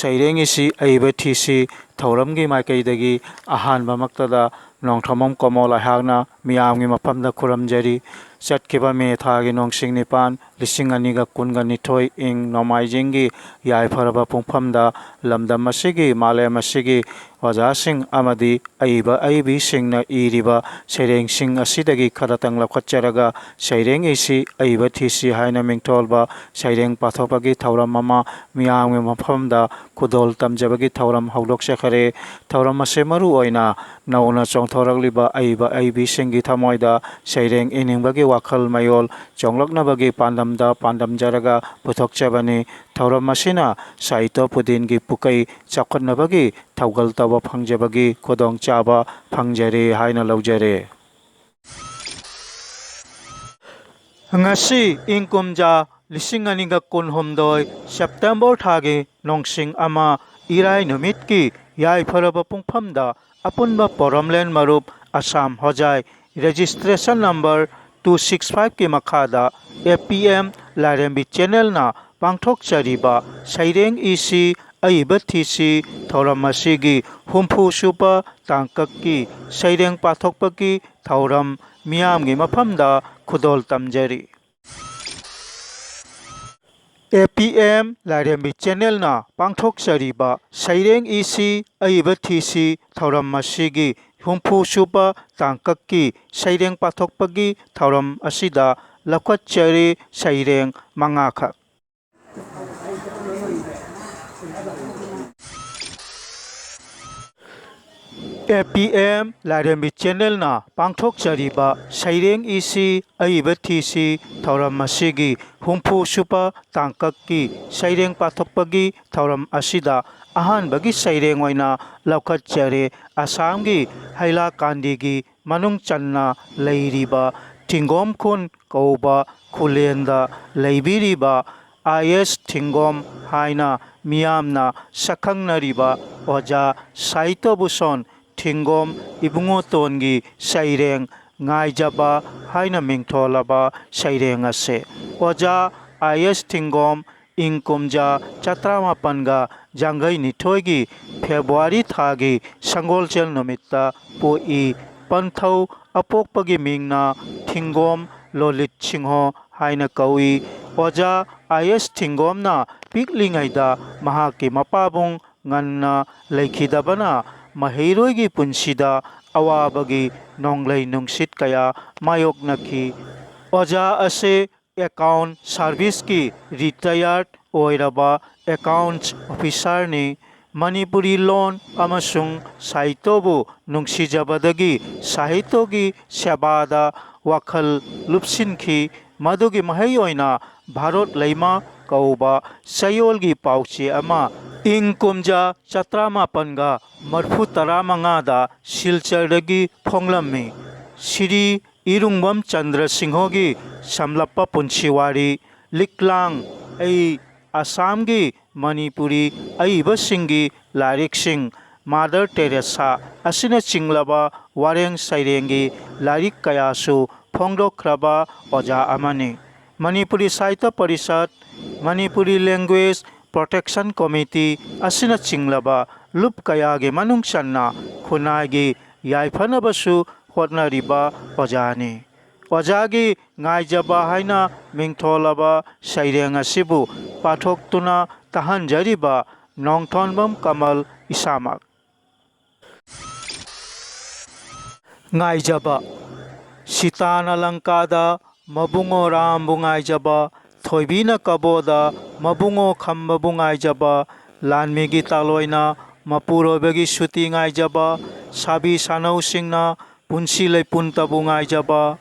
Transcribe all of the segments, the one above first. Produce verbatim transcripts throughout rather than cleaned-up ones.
ꯁꯩꯔꯦꯡ ꯏꯁꯤ ꯑꯏꯕ ꯊꯤꯁꯤ ꯊꯧꯔꯝꯒꯤ ꯃꯥꯏꯀꯩꯗꯒꯤ ꯑꯍꯥꯟꯕꯃꯛꯇꯗ ꯅꯣꯡꯊꯣꯝꯕꯝ ꯀꯣꯃꯣꯜ ꯑꯩꯍꯥꯛꯅ ꯃꯤꯌꯥꯝꯒꯤ ꯃꯐꯝꯗ ꯈꯨꯔꯨꯝꯖꯔꯤ꯫ ꯆꯠꯈꯤꯕ ꯃꯦ ꯊꯥꯒꯤ ꯅꯣꯡꯁꯤꯡ ꯅꯤꯄꯥꯟ, ꯂꯤꯁꯤꯡ ꯑꯅꯤꯒ ꯀꯨꯟꯒ ꯅꯤꯊꯣꯏ ꯏꯪ ꯅꯣꯡꯃꯥꯏꯖꯤꯡꯒꯤ ꯌꯥꯏꯐꯔꯕ ꯄꯨꯡꯐꯝꯗ ꯂꯝꯗꯝ ꯑꯁꯤꯒꯤ, ꯃꯥꯂꯦꯝ ꯑꯁꯤꯒꯤ ꯑꯣꯖꯥꯁꯤꯡ ꯑꯃꯗꯤ ꯑꯏꯕ ꯑꯏꯕꯤꯁꯤꯡꯅ ꯏꯔꯤꯕ ꯁꯩꯔꯦꯡꯁꯤꯡ ꯑꯁꯤꯗꯒꯤ ꯈꯔꯇꯪ ꯂꯧꯈꯠꯆꯔꯒ ꯁꯩꯔꯦꯡ ꯏꯁꯤ ꯑꯏꯕ ꯊꯤꯁꯤ ꯍꯥꯏꯅ ꯃꯤꯡꯊꯣꯜꯕ ꯁꯩꯔꯦꯡ ꯄꯥꯊꯣꯛꯄꯒꯤ ꯊꯧꯔꯝ ꯑꯃ ꯃꯤꯌꯥꯝꯒꯤ ꯃꯐꯝꯗ ꯈꯨꯗꯣꯜ ꯇꯝꯖꯕꯒꯤ ꯊꯧꯔꯝ ꯍꯧꯗꯣꯛꯆꯈꯔꯦ꯫ ꯊꯧꯔꯝ ꯑꯁꯤ ꯃꯔꯨ ꯑꯣꯏꯅ ꯅꯧꯅ ꯆꯣꯡꯊꯣꯔꯛꯂꯤꯕ ꯑꯏꯕ ꯑꯏꯕꯤꯁꯤꯡꯒꯤ ꯊꯃꯣꯏꯗ ꯁꯩꯔꯦꯡ ꯏꯅꯤꯡꯕꯒꯤ ꯋꯥꯈꯜ ꯃꯌꯣꯜ ꯆꯣꯡꯂꯛꯅꯕꯒꯤ ꯄꯥꯟꯗꯝꯗ ꯄꯥꯟꯗꯝꯖꯔꯒ ꯄꯨꯊꯣꯛꯆꯕꯅꯤ꯫ ꯊꯧꯔꯝ ꯑꯁꯤꯅ ꯁꯥꯍꯤꯇ꯭ꯌ ꯄꯨꯗꯤꯟꯒꯤ ꯄꯨꯀꯩ ꯆꯥꯎꯈꯠꯅꯕꯒꯤ ꯊꯧꯒꯜ ꯇꯧꯕ ꯐꯪꯖꯕꯒꯤ ꯈꯨꯗꯣꯡꯆꯥꯕ ꯐꯪꯖꯔꯦ ꯍꯥꯏꯅ ꯂꯧꯖꯔꯦ꯫ ꯉꯁꯤ ꯏꯪ ꯀꯨꯝꯖꯥ ꯂꯤꯁꯤꯡ ꯑꯅꯤꯒ ꯀꯨꯟꯍꯨꯝꯗꯣꯏ ꯁꯦꯞꯇꯦꯝꯕꯔ ꯊꯥꯒꯤ ꯅꯣꯡꯁꯤꯡ ꯑꯃ, ꯏꯔꯥꯏ ꯅꯨꯃꯤꯠꯀꯤ ꯌꯥꯏꯐꯔꯕ ꯄꯨꯡꯐꯝꯗ ꯑꯄꯨꯟꯕ ꯄꯣꯔꯣꯝꯂꯦꯟ ꯃꯔꯨꯞ ꯑꯁꯥꯝ ꯍꯣꯖꯥꯏ registration number two six five ꯀꯤ ꯃꯈꯥꯗ A P M ꯂꯥꯏꯔꯦꯝꯕꯤ channel ꯅ ꯄꯥꯡꯊꯣꯛꯆꯔꯤꯕ ꯁꯩꯔꯦꯡ ꯏꯁꯤ ꯑꯏꯕ ꯊꯤꯁꯤ ꯊꯧꯔꯝ ꯑꯁꯤꯒꯤ ꯍꯨꯝꯐꯨ ꯁꯨꯕ ꯇꯥꯡꯀꯛꯀꯤ ꯁꯩꯔꯦꯡ ꯄꯥꯊꯣꯛꯄꯒꯤ ꯊꯧꯔꯝ ꯃꯤꯌꯥꯝꯒꯤ ꯃꯐꯝꯗ ꯈꯨꯗꯣꯜ ꯇꯝꯖꯔꯤ꯫ A P M ꯂꯥꯏꯔꯦꯝꯕꯤ channel ꯅ ꯄꯥꯡꯊꯣꯛꯆꯔꯤꯕ ꯁꯩꯔꯦꯡ ꯏꯁꯤ ꯑꯏꯕ ꯊꯤꯁꯤ ꯊꯧꯔꯝ ꯑꯁꯤꯒꯤ ꯍꯨꯝꯐꯨ ꯁꯨꯕ ꯇꯥꯡꯀꯛꯀꯤ ꯁꯩꯔꯦꯡ ꯄꯥꯊꯣꯛꯄꯒꯤ ꯊꯧꯔꯝ ꯑꯁꯤꯗ ꯂꯧꯈꯠꯆꯔꯤ ꯁꯩꯔꯦꯡ ꯃꯉꯥꯈꯛ꯫ A P M ꯂꯥꯏꯔꯦꯝꯕꯤ channel ꯅ ꯄꯥꯡꯊꯣꯛꯆꯔꯤꯕ ꯁꯩꯔꯦꯡ ꯏꯁꯤ ꯑꯏꯕ ꯊꯤꯁꯤ ꯊꯧꯔꯝ ꯑꯁꯤꯒꯤ ꯍꯨꯝꯐꯨ ꯁꯨꯕ ꯇꯥꯡꯀꯛꯀꯤ ꯁꯩꯔꯦꯡ ꯄꯥꯊꯣꯛꯄꯒꯤ ꯊꯧꯔꯝ ꯑꯁꯤꯗ ꯑꯍꯥꯟꯕꯒꯤ ꯁꯩꯔꯦꯡ ꯑꯣꯏꯅ ꯂꯧꯈꯠꯆꯔꯦ꯫ ꯑꯁꯥꯝꯒꯤ ꯍꯩꯂꯥꯀꯥꯟꯗꯤꯒꯤ ꯃꯅꯨꯡ ꯆꯟꯅ ꯂꯩꯔꯤꯕ ꯊꯤꯡꯒꯣꯝ ꯈꯨꯟ ꯀꯧꯕ ꯈꯨꯂꯦꯟꯗ ꯂꯩꯕꯤꯔꯤꯕ I S ꯊꯤꯡꯒꯣꯝ ꯍꯥꯏꯅ ꯃꯤꯌꯥꯝꯅ ꯁꯛꯈꯪꯅꯔꯤꯕ ꯑꯣꯖꯥ ꯁꯥꯍꯤꯇ꯭ꯌ ꯚꯨꯁꯣꯟ ꯊꯤꯡꯒꯣꯝ ꯏꯕꯨꯡꯉꯣꯇꯣꯟꯒꯤ ꯁꯩꯔꯦꯡ ꯉꯥꯏꯖꯕ ꯍꯥꯏꯅ ꯃꯤꯡꯊꯣꯜꯂꯕ ꯁꯩꯔꯦꯡ ꯑꯁꯦ꯫ ꯑꯣꯖꯥ I S ꯊꯤꯡꯒꯣꯝ ꯏꯪ ꯀꯨꯝꯖꯥ ꯆꯥꯇ꯭ꯔꯥꯃꯥꯄꯟꯒ ꯌꯥꯡꯈꯩ ꯅꯤꯊꯣꯏꯒꯤ ꯐꯦꯕ꯭ꯔꯨꯋꯥꯔꯤ ꯊꯥꯒꯤ ꯁꯪꯒꯣꯜꯁꯦꯜ ꯅꯨꯃꯤꯠꯇ ꯄꯣꯛꯏ꯫ ꯄꯟꯊꯧ ꯑꯄꯣꯛꯄꯒꯤ ꯃꯤꯡꯅ ꯊꯤꯡꯒꯣꯝ ꯂꯣꯂꯤꯠ ꯁꯤꯡꯍꯣ ꯍꯥꯏꯅ ꯀꯧꯏ꯫ ꯑꯣꯖꯥ ꯑꯥꯏ ꯑꯦꯁ ꯊꯤꯡꯒꯣꯝꯅ ꯄꯤꯛꯂꯤꯉꯩꯗ ꯃꯍꯥꯛꯀꯤ ꯃꯄꯥꯕꯨꯡ ꯉꯟꯅ ꯂꯩꯈꯤꯗꯕꯅ ꯃꯍꯩꯔꯣꯏꯒꯤ ꯄꯨꯟꯁꯤꯗ ꯑꯋꯥꯕꯒꯤ ꯅꯣꯡꯂꯩ ꯅꯨꯡꯁꯤꯠ ꯀꯌꯥ ꯃꯥꯌꯣꯛꯅꯈꯤ꯫ ꯑꯣꯖꯥ ꯑꯁꯦ ꯑꯦꯀꯥꯎꯟ ꯁꯥꯔꯚꯤꯁꯀꯤ ꯔꯤꯇꯥꯌꯔ ꯑꯣꯏꯔꯕ ꯑꯦꯀꯥꯎꯟꯁ ꯑꯣꯐꯤꯁꯥꯔꯅꯤ꯫ ꯃꯅꯤꯄꯨꯔꯤ ꯂꯣꯟ ꯑꯃꯁꯨꯡ ꯁꯥꯍꯤꯇ꯭ꯌꯕꯨ ꯅꯨꯡꯁꯤꯖꯕꯗꯒꯤ ꯁꯥꯍꯤꯇ꯭ꯌꯒꯤ ꯁꯦꯕꯥꯗ ꯋꯥꯈꯜ ꯂꯨꯞꯁꯤꯟꯈꯤ꯫ ꯃꯗꯨꯒꯤ ꯃꯍꯩ ꯑꯣꯏꯅ ꯚꯥꯔꯠ ꯂꯩꯃ ꯀꯧꯕ ꯆꯌꯣꯜꯒꯤ ꯄꯥꯎꯆꯦ ꯑꯃ ꯏꯪ ꯀꯨꯝꯖꯥ ꯆꯥꯇ꯭ꯔꯥꯃꯥꯄꯟꯒ ꯃꯔꯐꯨ ꯇꯔꯥꯃꯉꯥꯗ ꯁꯤꯜꯆꯔꯗꯒꯤ ꯐꯣꯡꯂꯝꯃꯤ꯫ ꯁꯤꯔꯤ ꯏꯔꯨꯡꯕꯝ ꯆꯟꯗ꯭ꯔ ꯁꯤꯡꯍꯒꯤ ꯁꯝꯂꯞꯄ ꯄꯨꯟꯁꯤ ꯋꯥꯔꯤ, ꯂꯤꯛꯂꯥꯡ, ꯑꯩ ꯑꯁꯥꯝꯒꯤ ꯃꯅꯤꯄꯨꯔꯤ ꯑꯏꯕꯁꯤꯡꯒꯤ ꯂꯥꯏꯔꯤꯛꯁꯤꯡ, ꯃꯥꯗꯔ ꯇꯦꯔꯦꯁꯥ ꯑꯁꯤꯅꯆꯤꯡꯂꯕ ꯋꯥꯔꯦꯡ ꯁꯩꯔꯦꯡꯒꯤ ꯂꯥꯏꯔꯤꯛ ꯀꯌꯥꯁꯨ ꯐꯣꯡꯗꯣꯛꯈ꯭ꯔꯕ ꯑꯣꯖꯥ ꯑꯃꯅꯤ꯫ Manipuri Sahitya Parishad, Manipuri language protection committee ꯑꯁꯤꯅꯆꯤꯡꯂꯕ ꯂꯨꯞ ꯀꯌꯥꯒꯤ ꯃꯅꯨꯡ ꯆꯟꯅ ꯈꯨꯟꯅꯥꯏꯒꯤ ꯌꯥꯏꯐꯅꯕꯁꯨ ꯍꯣꯠꯅꯔꯤꯕ ꯑꯣꯖꯥꯅꯤ꯫ ꯑꯣꯖꯥꯒꯤ ꯉꯥꯏꯖꯕ ꯍꯥꯏꯅ ꯃꯤꯡꯊꯣꯜꯂꯕ ꯁꯩꯔꯦꯡ ꯑꯁꯤꯕꯨ ꯄꯥꯊꯣꯛꯇꯨꯅ ꯇꯥꯍꯟꯖꯔꯤꯕ ꯅꯣꯡꯊꯣꯟꯕꯝ ꯀꯃꯜ ꯏꯁꯥꯃꯛ꯫ ꯉꯥꯏꯖꯕ꯫ ꯁꯤꯇꯥꯅ ꯂꯪꯀꯥꯗ ꯃꯕꯨꯡꯉꯣ ꯔꯥꯝꯕꯨ ꯉꯥꯏꯖꯕ, ꯊꯣꯏꯕꯤꯅ ꯀꯕꯣꯗ ꯃꯕꯨꯡꯉꯣ ꯈꯝꯕꯕꯨ ꯉꯥꯏꯖꯕ, ꯂꯥꯟꯃꯤꯒꯤ ꯇꯥꯂꯣꯏꯅ ꯃꯄꯨꯔꯣꯏꯕꯒꯤ ꯁꯨꯇꯤ ꯉꯥꯏꯖꯕ, ꯁꯥꯕꯤ ꯁꯥꯅꯧꯁꯤꯡꯅ ꯄꯨꯟꯁꯤ ꯂꯩꯄꯨꯟꯇꯕꯨ ꯉꯥꯏꯖꯕ,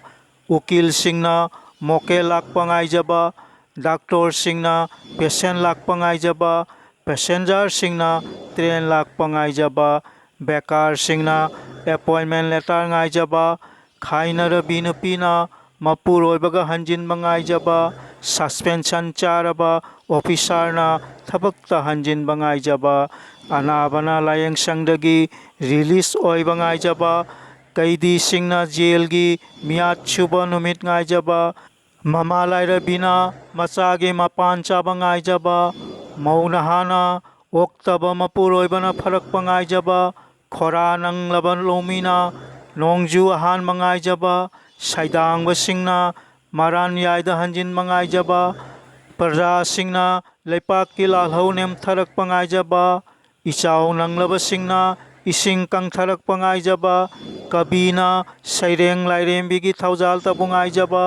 ꯎꯀꯤꯜꯁꯤꯡꯅ ꯃꯣꯀꯦꯜ ꯂꯥꯛꯄ ꯉꯥꯏꯖꯕ, ꯗꯥꯛꯇꯣꯔꯁꯤꯡꯅ ꯄꯦꯁꯦꯟ ꯂꯥꯛꯄ ꯉꯥꯏꯖꯕ, ꯄꯦꯁꯦꯟꯖꯔꯁꯤꯡꯅ ꯇ꯭ꯔꯦꯟ ꯂꯥꯛꯄ ꯉꯥꯏꯖꯕ, ꯕꯦꯀꯥꯔꯁꯤꯡꯅ ꯑꯦꯄꯣꯏꯟꯃꯦꯟ ꯂꯦꯇꯔ ꯉꯥꯏꯖꯕ, ꯈꯥꯏꯅꯔꯕꯤ ꯅꯨꯄꯤꯅ ꯃꯄꯨꯔꯣꯏꯕꯒ ꯍꯟꯖꯤꯟꯕ ꯉꯥꯏꯖꯕ, ꯁꯁꯄꯦꯟꯁꯟ ꯆꯥꯔꯕ ꯑꯣꯐꯤꯁꯥꯔꯅ ꯊꯕꯛꯇ ꯍꯟꯖꯤꯟꯕ ꯉꯥꯏꯖꯕ, ꯑꯅꯥꯕꯅ ꯂꯥꯌꯦꯡꯁꯪꯗꯒꯤ ꯔꯤꯂꯤꯁ ꯑꯣꯏꯕ ꯉꯥꯏꯖꯕ, ꯀꯩꯗꯤꯁꯤꯡꯅ ꯖꯦꯜꯒꯤ ꯃꯤꯌꯥꯠ ꯁꯨꯕ ꯅꯨꯃꯤꯠ ꯉꯥꯏꯖꯕ, ꯃꯃꯥ ꯂꯥꯏꯔꯕꯤꯅ ꯃꯆꯥꯒꯤ ꯃꯄꯥꯟ ꯆꯥꯕ ꯉꯥꯏꯖꯕ, ꯃꯧ ꯅꯍꯥꯅ ꯑꯣꯛꯇꯕ ꯃꯄꯨꯔꯣꯏꯕꯅ ꯐꯔꯛꯄ ꯉꯥꯏꯖꯕ, ꯈꯣꯔꯥ ꯅꯪꯂꯕ ꯂꯧꯃꯤꯅ ꯅꯣꯡꯖꯨ ꯑꯍꯥꯟꯕ ꯉꯥꯏꯖꯕ, ꯁꯩꯗꯥꯡꯕꯁꯤꯡꯅ ꯃꯔꯥꯟ ꯌꯥꯏꯗ ꯍꯟꯖꯤꯟꯕ ꯉꯥꯏꯖꯕ, ꯄ꯭ꯔꯖꯥꯁꯤꯡꯅ ꯂꯩꯄꯥꯛꯀꯤ ꯂꯥꯜꯍꯧ ꯅꯦꯝꯊꯔꯛꯄ ꯉꯥꯏꯖꯕ, ꯏꯆꯥꯎ ꯅꯪꯂꯕꯁꯤꯡꯅ ꯏꯁꯤꯡ ꯀꯪꯊꯔꯛꯄ ꯉꯥꯏꯖꯕ, ꯀꯕꯤꯅ ꯁꯩꯔꯦꯡ ꯂꯥꯏꯔꯦꯝꯕꯤꯒꯤ ꯊꯧꯖꯥꯜꯇꯕꯨ ꯉꯥꯏꯖꯕ,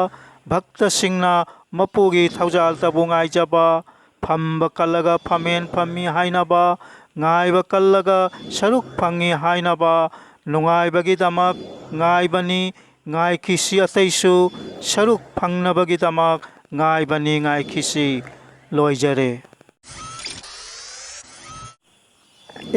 ꯚꯛꯇꯁꯤꯡꯅ ꯃꯄꯨꯒꯤ ꯊꯧꯖꯥꯜꯇꯕꯨ ꯉꯥꯏꯖꯕ, ꯐꯝꯕ ꯀꯜꯂꯒ ꯐꯝꯃꯦꯟ ꯐꯝꯃꯤ ꯍꯥꯏꯅꯕ, ꯉꯥꯏꯕ ꯀꯜꯂꯒ ꯁꯔꯨꯛ ꯐꯪꯉꯤ ꯍꯥꯏꯅꯕ, ꯅꯨꯡꯉꯥꯏꯕꯒꯤꯗꯃꯛ ꯉꯥꯏꯕꯅꯤ, ꯉꯥꯏꯈꯤꯁꯤ ꯑꯇꯩꯁꯨ, ꯁꯔꯨꯛ ꯐꯪꯅꯕꯒꯤꯗꯃꯛ ꯉꯥꯏꯕꯅꯤ, ꯉꯥꯏꯈꯤꯁꯤ꯫ ꯂꯣꯏꯖꯔꯦ꯫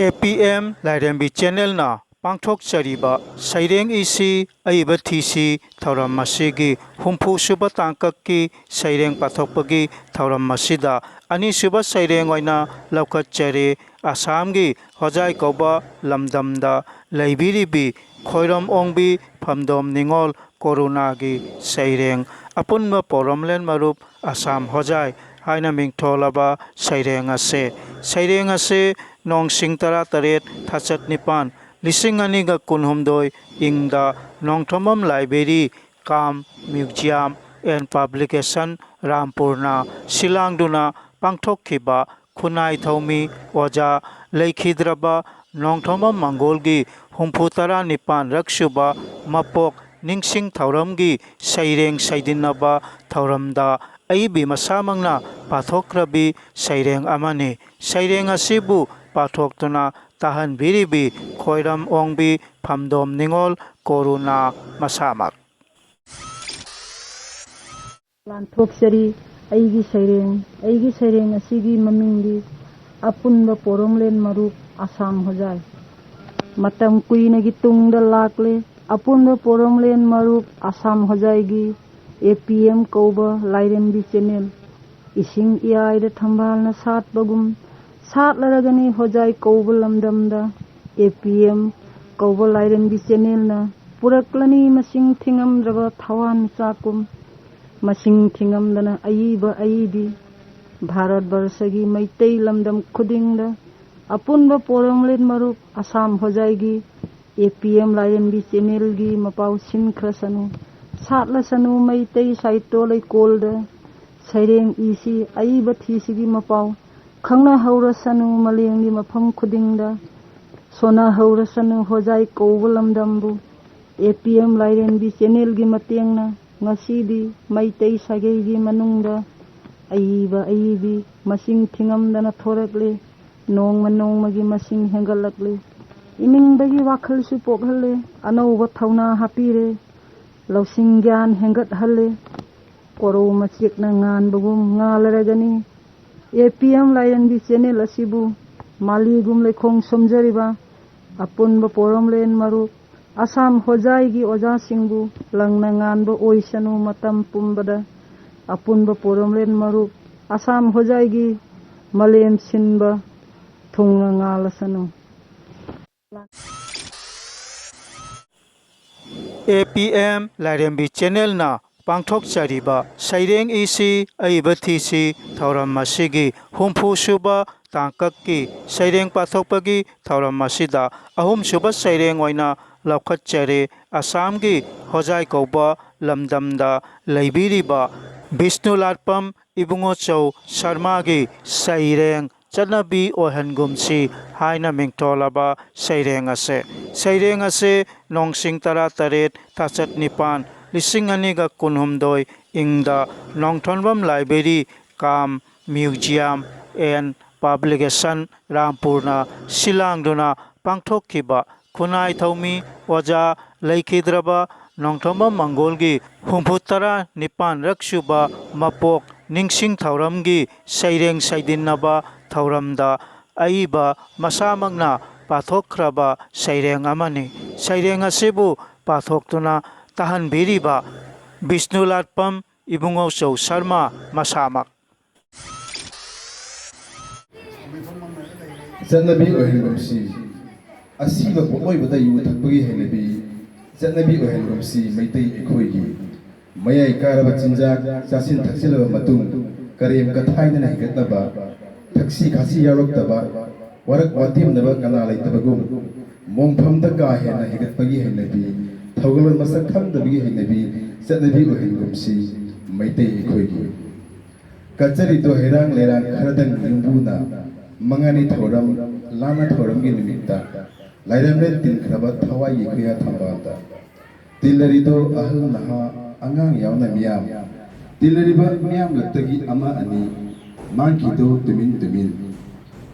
ꯑꯦ ꯄꯤ ꯑꯦꯝ ꯂꯥꯏꯔꯦꯝꯕꯤ ꯆꯦꯅꯦꯜꯅ ꯄꯥꯡꯊꯣꯛꯆꯔꯤꯕ ꯁꯩꯔꯦꯡ ꯏꯁꯤ ꯑꯏꯕ ꯊꯤꯁꯤ ꯊꯧꯔꯝ ꯑꯁꯤꯒꯤ ꯍꯨꯝꯐꯨ ꯁꯨꯕ ꯇꯥꯡꯀꯛꯀꯤ ꯁꯩꯔꯦꯡ ꯄꯥꯊꯣꯛꯄꯒꯤ ꯊꯧꯔꯝ ꯑꯁꯤꯗ ꯑꯅꯤꯁꯨꯕ ꯁꯩꯔꯦꯡ ꯑꯣꯏꯅ ꯂꯧꯈꯠꯆꯔꯤ꯫ ꯑꯁꯥꯝꯒꯤ ꯍꯣꯖꯥꯏ ꯀꯧꯕ ꯂꯝꯗꯝꯗ ꯂꯩꯕꯤꯔꯤꯕꯤ ꯈꯣꯏꯔꯝ ꯑꯣꯡꯕꯤ ꯐꯝꯗꯣꯝ ꯅꯤꯉꯣꯜ ꯀꯣꯔꯨꯅꯥꯒꯤ ꯁꯩꯔꯦꯡ꯫ ꯑꯄꯨꯟꯕ ꯄꯣꯔꯣꯝꯂꯦꯟ ꯃꯔꯨꯞ ꯑꯁꯥꯝ ꯍꯣꯖꯥꯏ ꯍꯥꯏꯅ ꯃꯤꯡꯊꯣꯜꯂꯕ ꯁꯩꯔꯦꯡ ꯑꯁꯦ꯫ ꯁꯩꯔꯦꯡ ꯑꯁꯦ ꯅꯣꯡꯁꯤꯡ ꯇꯔꯥꯇꯔꯦꯠ ꯊꯥꯆꯠ ꯅꯤꯄꯥꯟ, ꯂꯤꯁꯤꯡ ꯑꯅꯤꯒ ꯀꯨꯟꯍꯨꯝꯗꯣꯏ ꯏꯪꯗ Nongthombam library Kaam museum and publication ꯔꯥꯝꯄꯨꯔꯅ ꯁꯤꯜꯂꯥꯡꯗꯨꯅ ꯄꯥꯡꯊꯣꯛꯈꯤꯕ ꯈꯨꯟꯅꯥꯏ ꯊꯧꯃꯤ ꯑꯣꯖꯥ ꯂꯩꯈꯤꯗ꯭ꯔꯕ ꯅꯣꯡꯊꯣꯝꯕꯝ ꯃꯪꯒꯣꯜꯒꯤ ꯍꯨꯝꯐꯨ ꯇꯔꯥ ꯅꯤꯄꯥꯟ ꯔꯛ ꯁꯨꯕ ꯃꯄꯣꯛ ꯅꯤꯡꯁꯤꯡ ꯊꯧꯔꯝꯒꯤ ꯁꯩꯔꯦꯡ ꯁꯩꯗꯤꯟꯅꯕ ꯊꯧꯔꯝꯗ ꯑꯏꯕꯤ ꯃꯁꯥꯃꯛꯅ ꯄꯥꯊꯣꯛꯈ꯭ꯔꯕꯤ ꯁꯩꯔꯦꯡ ꯑꯃꯅꯤ꯫ ꯁꯩꯔꯦꯡ ꯑꯁꯤꯕꯨ ꯄꯥꯊꯣꯛꯇꯨꯅ ꯇꯥꯍꯟꯕꯤꯔꯤꯕꯤ ꯈꯣꯏꯔꯝ ꯑꯣꯡꯕꯤ ꯐꯝꯗꯣꯝ ꯅꯤꯉꯣꯜ ꯀꯣꯔꯨꯅꯥ ꯃꯁꯥꯃꯛ꯫ ꯂꯥꯟꯊꯣꯛꯆꯔꯤ ꯑꯩꯒꯤ ꯁꯩꯔꯦꯡ꯫ ꯑꯩꯒꯤ ꯁꯩꯔꯦꯡ ꯑꯁꯤꯒꯤ ꯃꯃꯤꯡꯗꯤ ꯑꯄꯨꯟꯕ ꯄꯣꯔꯣꯝꯂꯦꯟ ꯃꯔꯨꯞ ꯑꯁꯥꯝ ꯍꯣꯖꯥꯏ꯫ ꯃꯇꯝ ꯀꯨꯏꯅꯒꯤ ꯇꯨꯡꯗ ꯂꯥꯛꯂꯦ ꯑꯄꯨꯟꯕ ꯄꯣꯔꯣꯝꯂꯦꯟ ꯃꯔꯨꯞ ꯑꯁꯥꯝ ꯍꯣꯖꯥꯏꯒꯤ ꯑꯦ ꯄꯤ ꯑꯦꯝ ꯀꯧꯕ ꯂꯥꯏꯔꯦꯝꯕꯤ ꯆꯦꯅꯦꯜ꯫ ꯏꯁꯤꯡ ꯏꯌꯥꯏꯗ ꯊꯝꯕꯥꯜꯅ ꯁꯥꯠꯄꯒꯨꯝ ꯁꯥꯠꯂꯔꯒꯅꯤ ꯍꯣꯖꯥꯏ ꯀꯧꯕ ꯂꯝꯗꯝꯗ꯫ ꯑꯦ ꯄꯤ ꯑꯦꯝ ꯀꯧꯕ ꯂꯥꯏꯔꯦꯝꯕꯤ ꯆꯦꯅꯦꯜꯅ ꯄꯨꯔꯛꯂꯅꯤ ꯃꯁꯤꯡ ꯊꯤꯉꯝꯗ꯭ꯔꯕ ꯊꯋꯥꯟꯃꯤꯆꯥꯛꯀꯨꯝ꯫ ꯃꯁꯤꯡ ꯊꯤꯉꯝꯗꯅ ꯑꯏꯕ ꯑꯏꯕꯤ ꯚꯥꯔꯠ ꯕꯔꯁꯒꯤ ꯃꯩꯇꯩ ꯂꯝꯗꯝ ꯈꯨꯗꯤꯡꯗ ꯑꯄꯨꯟꯕ ꯄꯣꯔꯣꯝꯂꯦꯟ ꯃꯔꯨꯞ ꯑꯁꯥꯝ ꯍꯣꯖꯥꯏꯒꯤ ꯑꯦ ꯄꯤ ꯑꯦꯝ ꯂꯥꯏꯔꯦꯝꯕꯤ ꯆꯦꯅꯦꯜꯒꯤ ꯃꯄꯥꯎ ꯁꯤꯟꯈ꯭ꯔꯁꯅꯨ, ꯁꯥꯠꯂꯁꯅꯨ ꯃꯩꯇꯩ ꯁꯥꯍꯤꯇ꯭ꯌ ꯂꯩꯀꯣꯜꯗ꯫ ꯁꯩꯔꯦꯡ ꯏꯁꯤ ꯑꯏꯕ ꯊꯤꯁꯤꯒꯤ ꯃꯄꯥꯎ ꯈꯪꯅꯍꯧꯔꯁꯅꯨ ꯃꯥꯂꯦꯝꯒꯤ ꯃꯐꯝ ꯈꯨꯗꯤꯡꯗ꯫ ꯁꯣꯟꯅꯍꯧꯔꯁꯅꯨ ꯍꯣꯖꯥꯏ ꯀꯧꯕ ꯂꯝꯗꯝꯕꯨ꯫ ꯑꯦ ꯄꯤ ꯑꯦꯝ ꯂꯥꯏꯔꯦꯝꯕꯤ ꯆꯦꯅꯦꯜꯒꯤ ꯃꯇꯦꯡꯅ ꯉꯁꯤꯗꯤ ꯃꯩꯇꯩ ꯁꯥꯒꯩꯒꯤ ꯃꯅꯨꯡꯗ ꯑꯏꯕ ꯑꯏꯕꯤ ꯃꯁꯤꯡ ꯊꯤꯉꯝꯗꯅ ꯊꯣꯔꯛꯂꯦ꯫ ꯅꯣꯡꯃ ꯅꯣꯡꯃꯒꯤ ꯃꯁꯤꯡ ꯍꯦꯟꯒꯠꯂꯛꯂꯤ꯫ ꯏꯅꯤꯡꯕꯒꯤ ꯋꯥꯈꯜꯁꯨ ꯄꯣꯛꯍꯜꯂꯦ꯫ ꯑꯅꯧꯕ ꯊꯧꯅꯥ ꯍꯥꯞꯄꯤꯔꯦ꯫ ꯂꯧꯁꯤꯡ ꯒ꯭ꯌꯥꯟ ꯍꯦꯟꯒꯠꯍꯜꯂꯦ꯫ ꯀꯣꯔꯧ ꯃꯆꯦꯛꯅ ꯉꯥꯟꯕꯒꯨꯝ ꯉꯥꯜꯂꯔꯒꯅꯤ꯫ ꯑꯦ ꯄꯤ ꯑꯦꯝ ꯂꯥꯏꯔꯦꯝꯕꯤ ꯆꯦꯅꯦꯜ ꯑꯁꯤꯕꯨ ꯃꯥꯂꯤꯒꯨꯝ ꯂꯩꯈꯣꯡ ꯁꯣꯝꯖꯔꯤꯕ ꯑꯄꯨꯟꯕ ꯄꯣꯔꯣꯝꯂꯦꯟ ꯃꯔꯨꯞ ꯑꯁꯥꯝ ꯍꯣꯖꯥꯏꯒꯤ ꯑꯣꯖꯥꯁꯤꯡꯕꯨ ꯂꯪꯅ ꯉꯥꯟꯕ ꯑꯣꯏꯁꯅꯨ ꯃꯇꯝ ꯄꯨꯝꯕꯗ꯫ ꯑꯄꯨꯟꯕ ꯄꯣꯔꯣꯝꯂꯦꯟ ꯃꯔꯨꯞ ꯑꯁꯥꯝ ꯍꯣꯖꯥꯏꯒꯤ ꯃꯥꯂꯦꯝ ꯁꯤꯟꯕ ꯊꯨꯡꯅ ꯉꯥꯜꯂꯁꯅꯨ꯫ ꯑꯦ ꯄꯤ ꯑꯦꯝ ꯂꯥꯏꯔꯦꯝꯕꯤ ꯆꯦꯅꯦꯜꯅ ꯄꯥꯡꯊꯣꯛꯆꯔꯤꯕ ꯁꯩꯔꯦꯡ ꯏꯁꯤ ꯑꯏꯕ ꯊꯤꯁꯤ ꯊꯧꯔꯝ ꯑꯁꯤꯒꯤ ꯍꯨꯝꯐꯨ ꯁꯨꯕ ꯇꯥꯡꯀꯛꯀꯤ ꯁꯩꯔꯦꯡ ꯄꯥꯊꯣꯛꯄꯒꯤ ꯊꯧꯔꯝ ꯑꯁꯤꯗ ꯑꯍꯨꯝꯁꯨꯕ ꯁꯩꯔꯦꯡ ꯑꯣꯏꯅ ꯂꯧꯈꯠꯆꯔꯦ꯫ ꯑꯁꯥꯝꯒꯤ ꯍꯣꯖꯥꯏ ꯀꯧꯕ ꯂꯝꯗꯝꯗ ꯂꯩꯕꯤꯔꯤꯕ ꯕꯤꯁꯅꯨ ꯂꯥꯠꯄꯝ ꯏꯕꯨꯡꯉꯣꯆꯧ ꯁꯔꯃꯥꯒꯤ ꯁꯩꯔꯦꯡ ꯆꯠꯅꯕꯤ ꯑꯣꯏꯍꯟꯒꯨꯝꯁꯤ ꯍꯥꯏꯅ ꯃꯤꯡꯊꯣꯜꯂꯕ ꯁꯩꯔꯦꯡ ꯑꯁꯦ꯫ ꯁꯩꯔꯦꯡ ꯑꯁꯦ ꯅꯣꯡꯁꯤꯡ ꯇꯔꯥꯇꯔꯦꯠ ꯊꯥꯆꯠ ꯅꯤꯄꯥꯟ ꯂꯤꯁꯤꯡ ꯑꯅꯤꯒ ꯀꯨꯟꯍꯨꯝꯗꯣꯏ ꯏꯪꯗ ꯅꯣꯡꯊꯣꯟꯕꯝ library Kaam museum and publication ꯔꯥꯝꯄꯨꯔꯅ ꯁꯤꯜꯂꯥꯡꯗꯨꯅ ꯄꯥꯡꯊꯣꯛꯈꯤꯕ ꯈꯨꯟꯅꯥꯏ ꯊꯧꯃꯤ ꯑꯣꯖꯥ ꯂꯩꯈꯤꯗ꯭ꯔꯕ ꯅꯣꯡꯊꯣꯝꯕꯝ ꯃꯪꯒꯣꯜꯒꯤ ꯍꯨꯝꯐꯨ ꯇꯔꯥ ꯅꯤꯄꯥꯟꯔꯛ ꯁꯨꯕ ꯃꯄꯣꯛ ꯅꯤꯡꯁꯤꯡ ꯊꯧꯔꯝꯒꯤ ꯁꯩꯔꯦꯡ ꯁꯩꯗꯤꯟꯅꯕ ꯊꯧꯔꯝꯗ ꯑꯏꯕ ꯃꯁꯥꯃꯛꯅ ꯄꯥꯊꯣꯛꯈ꯭ꯔꯕ ꯁꯩꯔꯦꯡ ꯑꯃꯅꯤ꯫ ꯁꯩꯔꯦꯡ ꯑꯁꯤꯕꯨ ꯄꯥꯊꯣꯛꯇꯨꯅ ꯇꯥꯍꯟꯕꯤꯔꯤꯕ ꯕꯤꯁꯅꯨ ꯂꯥꯠꯄꯝ ꯏꯕꯨꯡꯉꯣꯆꯧ ꯁꯔꯃ ꯃꯁꯥꯃꯛ꯫ ꯆꯠꯅꯕꯤ ꯑꯣꯏꯍꯟꯒꯨꯝꯁꯤ꯫ ꯑꯁꯤꯕ ꯄꯣꯠꯂꯣꯏꯕꯗ ꯌꯨ ꯊꯛꯄꯒꯤ ꯍꯩꯅꯕꯤ ꯆꯠꯅꯕꯤ ꯑꯣꯏꯍꯟꯒꯨꯝꯁꯤ ꯃꯩꯇꯩ ꯑꯩꯈꯣꯏꯒꯤ꯫ ꯃꯌꯥꯏ ꯀꯥꯔꯕ ꯆꯤꯟꯖꯥꯛ ꯆꯥꯁꯤꯟ ꯊꯛꯆꯤꯜꯂꯕ ꯃꯇꯨꯡ, ꯀꯔꯦꯝ ꯀꯊꯥꯏꯅꯅ ꯍꯦꯟꯒꯠꯅꯕ, ꯊꯛꯁꯤ ꯈꯥꯁꯤ ꯌꯥꯎꯔꯛꯇꯕ, ꯋꯥꯔꯛ ꯋꯥꯇꯦꯝꯅꯕ ꯀꯅꯥ ꯂꯩꯇꯕꯒꯨꯝ, ꯃꯣꯡꯐꯝꯗ ꯀꯥ ꯍꯦꯟꯅ ꯍꯦꯟꯒꯠꯄꯒꯤ ꯍꯩꯅꯕꯤ, ꯊꯧꯒꯜꯂꯣꯟ ꯃꯁꯛ ꯈꯪꯗꯕꯒꯤ ꯍꯩꯅꯕꯤ, ꯆꯠꯅꯕꯤ ꯑꯣꯏꯍꯟꯒꯨꯝꯁꯤ ꯃꯩꯇꯩ ꯑꯩꯈꯣꯏꯒꯤ꯫ ꯀꯠꯆꯔꯤꯗꯣ ꯍꯩꯔꯥꯡ ꯂꯩꯔꯥꯡ ꯈꯔꯗꯪ ꯌꯨꯝꯕꯨꯅ, ꯃꯉꯥꯅꯤ ꯊꯧꯔꯝ, ꯂꯥꯟꯅ ꯊꯧꯔꯝꯒꯤ ꯅꯨꯃꯤꯠꯇ, ꯂꯥꯏꯔꯦꯝꯂꯦꯟ ꯇꯤꯟꯈ꯭ꯔꯕ ꯊꯋꯥꯏꯒꯤ ꯈꯨꯌꯥ ꯊꯝꯕꯥꯜꯗ꯫ ꯇꯤꯜꯂꯔꯤꯗꯣ ꯑꯍꯜ ꯅꯍꯥ, ꯑꯉꯥꯡ ꯌꯥꯎꯅ ꯃꯤꯌꯥꯝ꯫ ꯇꯤꯜꯂꯔꯤꯕ ꯃꯤꯌꯥꯝꯂꯛꯇꯒꯤ ꯑꯃ ꯑꯅꯤ ꯃꯥꯡꯈꯤꯗꯣ ꯇꯨꯃꯤꯟ ꯇꯨꯃꯤꯟ꯫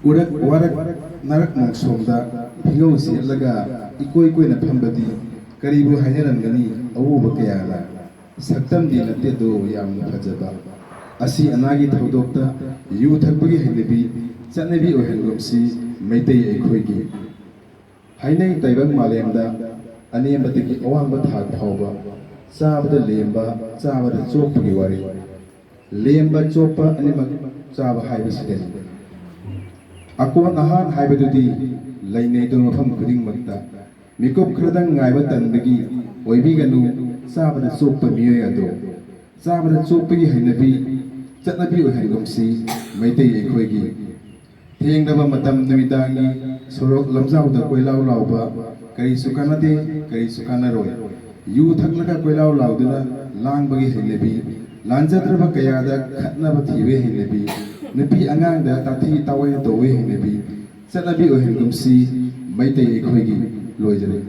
ꯎꯔꯛ ꯋꯥꯔꯛ ꯅꯔꯛ ꯃꯣꯡꯁꯣꯡꯗ ꯐꯤꯉꯧ ꯁꯦꯠꯂꯒ ꯏꯀꯣꯏ ꯀꯣꯏꯅ ꯐꯝꯕꯗꯤ ꯀꯔꯤꯕꯨ ꯍꯥꯏꯅꯔꯝꯒꯅꯤ ꯑꯎꯕ ꯀꯌꯥꯅ꯫ ꯁꯛꯇꯝꯗꯤ ꯅꯠꯇꯦꯗꯣ ꯌꯥꯝꯅ ꯐꯖꯕ꯫ ꯑꯁꯤ ꯑꯅꯥꯒꯤ ꯊꯧꯗꯣꯛꯇ ꯌꯨ ꯊꯛꯄꯒꯤ ꯍꯩꯅꯕꯤ ꯆꯠꯅꯕꯤ ꯑꯣꯏꯍꯟꯒꯨꯝꯁꯤ ꯃꯩꯇꯩ ꯑꯩꯈꯣꯏꯒꯤ꯫ ꯍꯥꯏꯅꯩ ꯇꯥꯏꯕꯪ ꯃꯥꯂꯦꯝꯗ ꯑꯅꯦꯝꯕꯗꯒꯤ ꯑꯋꯥꯡꯕ ꯊꯥꯛ ꯐꯥꯎꯕ ꯆꯥꯕꯗ ꯂꯦꯝꯕ, ꯆꯥꯕꯗ ꯆꯣꯞꯄꯒꯤ ꯋꯥꯔꯤ꯫ ꯂꯦꯝꯕ ꯆꯣꯞꯄ ꯑꯅꯤꯃꯛ ꯆꯥꯕ ꯍꯥꯏꯕꯁꯤꯗꯅꯤ꯫ ꯑꯀꯣꯟ ꯑꯍꯥꯟ ꯍꯥꯏꯕꯗꯨꯗꯤ ꯂꯩꯅꯩꯗꯣ ꯃꯐꯝ ꯈꯨꯗꯤꯡꯃꯛꯇ꯫ ꯃꯤꯀꯨꯞ ꯈꯔꯗꯪ ꯉꯥꯏꯕ ꯇꯟꯕꯒꯤ ꯑꯣꯏꯕꯤꯒꯅꯨ ꯆꯥꯕꯗ ꯆꯣꯞꯄ ꯃꯤꯑꯣꯏ ꯑꯗꯣ꯫ ꯆꯥꯕꯗ ꯆꯣꯞꯄꯒꯤ ꯍꯩꯅꯕꯤ ꯆꯠꯅꯕꯤ ꯑꯣꯏꯍꯟꯒꯨꯝꯁꯤ ꯃꯩꯇꯩ ꯑꯩꯈꯣꯏꯒꯤ꯫ ꯊꯦꯡꯂꯕ ꯃꯇꯝ ꯅꯨꯃꯤꯗꯥꯡꯒꯤ ꯁꯣꯔꯣꯛ ꯂꯝꯖꯥꯎꯗ ꯀꯣꯏꯂꯥꯎ ꯂꯥꯎꯕ ꯀꯔꯤꯁꯨ ꯀꯥꯟꯅꯗꯦ, ꯀꯔꯤꯁꯨ ꯀꯥꯟꯅꯔꯣꯏ꯫ ꯌꯨ ꯊꯛꯂꯒ ꯀꯣꯏꯂꯥꯎ ꯂꯥꯎꯗꯨꯅ ꯂꯥꯡꯕꯒꯤ ꯍꯩꯅꯕꯤ, ꯂꯥꯟꯖꯗ꯭ꯔꯕ ꯀꯌꯥꯗ ꯈꯠꯅꯕ ꯊꯤꯕꯒꯤ ꯍꯩꯅꯕꯤ, ꯅꯨꯄꯤ ꯑꯉꯥꯡꯗ ꯇꯥꯊꯤ ꯇꯥꯑꯣꯏꯅ ꯇꯧꯕꯒꯤ ꯍꯩꯅꯕꯤ, ꯆꯠꯅꯕꯤ ꯑꯣꯏꯍꯟꯒꯨꯝꯁꯤ ꯃꯩꯇꯩ ꯑꯩꯈꯣꯏꯒꯤ꯫ ꯂꯣꯏꯖꯔꯦ꯫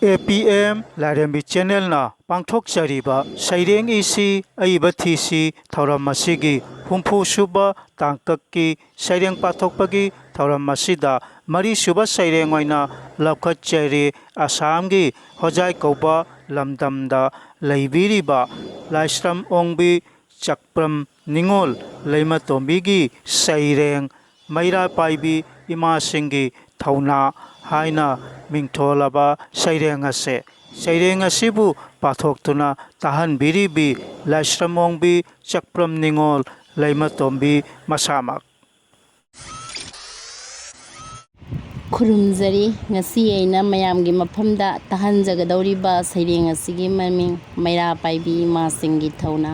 ꯑꯦ ꯄꯤ ꯑꯦꯝ ꯂꯥꯏꯔꯦꯝꯕꯤ ꯆꯦꯅꯦꯜꯅ ꯄꯥꯡꯊꯣꯛꯆꯔꯤꯕ ꯁꯩꯔꯦꯡ ꯏꯁꯤ ꯑꯏꯕ ꯊꯤꯁꯤ ꯊꯧꯔꯝ ꯑꯁꯤꯒꯤ ꯍꯨꯝꯐꯨ ꯁꯨꯕ ꯇꯥꯡꯀꯛꯀꯤ ꯁꯩꯔꯦꯡ ꯄꯥꯊꯣꯛꯄꯒꯤ ꯊꯧꯔꯝ ꯑꯁꯤꯗ ꯃꯔꯤꯁꯨꯕ ꯁꯩꯔꯦꯡ ꯑꯣꯏꯅ ꯂꯧꯈꯠꯆꯔꯤ꯫ ꯑꯁꯥꯝꯒꯤ ꯍꯣꯖꯥꯏ ꯀꯧꯕ ꯂꯝꯗꯝꯗ ꯂꯩꯕꯤꯔꯤꯕ ꯂꯥꯏꯁ꯭ꯔꯝ ꯑꯣꯡꯕꯤ ꯆꯥꯛꯄ꯭ꯔꯝ ꯅꯤꯉꯣꯜ ꯂꯩꯃꯇꯣꯝꯕꯤꯒꯤ ꯁꯩꯔꯦꯡ ꯃꯩꯔꯥ ꯄꯥꯏꯕꯤ ꯏꯃꯥꯁꯤꯡꯒꯤ ꯊꯧꯅꯥ ꯍꯥꯏꯅ ꯃꯤꯡꯊꯣꯜꯂꯕ ꯁꯩꯔꯦꯡ ꯑꯁꯦ꯫ ꯁꯩꯔꯦꯡ ꯑꯁꯤꯕꯨ ꯄꯥꯊꯣꯛꯇꯨꯅ ꯇꯥꯍꯟꯕꯤꯔꯤꯕꯤ ꯂꯥꯏꯁ꯭ꯔꯝ ꯑꯣꯡꯕꯤ ꯆꯥꯛꯄ꯭ꯔꯝ ꯅꯤꯉꯣꯜ ꯂꯩꯃꯇꯣꯝꯕꯤ ꯃꯁꯥꯃꯛ꯫ ꯈꯨꯔꯨꯝꯖꯔꯤ꯫ ꯉꯁꯤ ꯑꯩꯅ ꯃꯌꯥꯝꯒꯤ ꯃꯐꯝꯗ ꯇꯥꯍꯟꯖꯒꯗꯧꯔꯤꯕ ꯁꯩꯔꯦꯡ ꯑꯁꯤꯒꯤ ꯃꯃꯤꯡ ꯃꯩꯔꯥ ꯄꯥꯏꯕꯤ ꯏꯃꯥꯁꯤꯡꯒꯤ ꯊꯧꯅꯥ꯫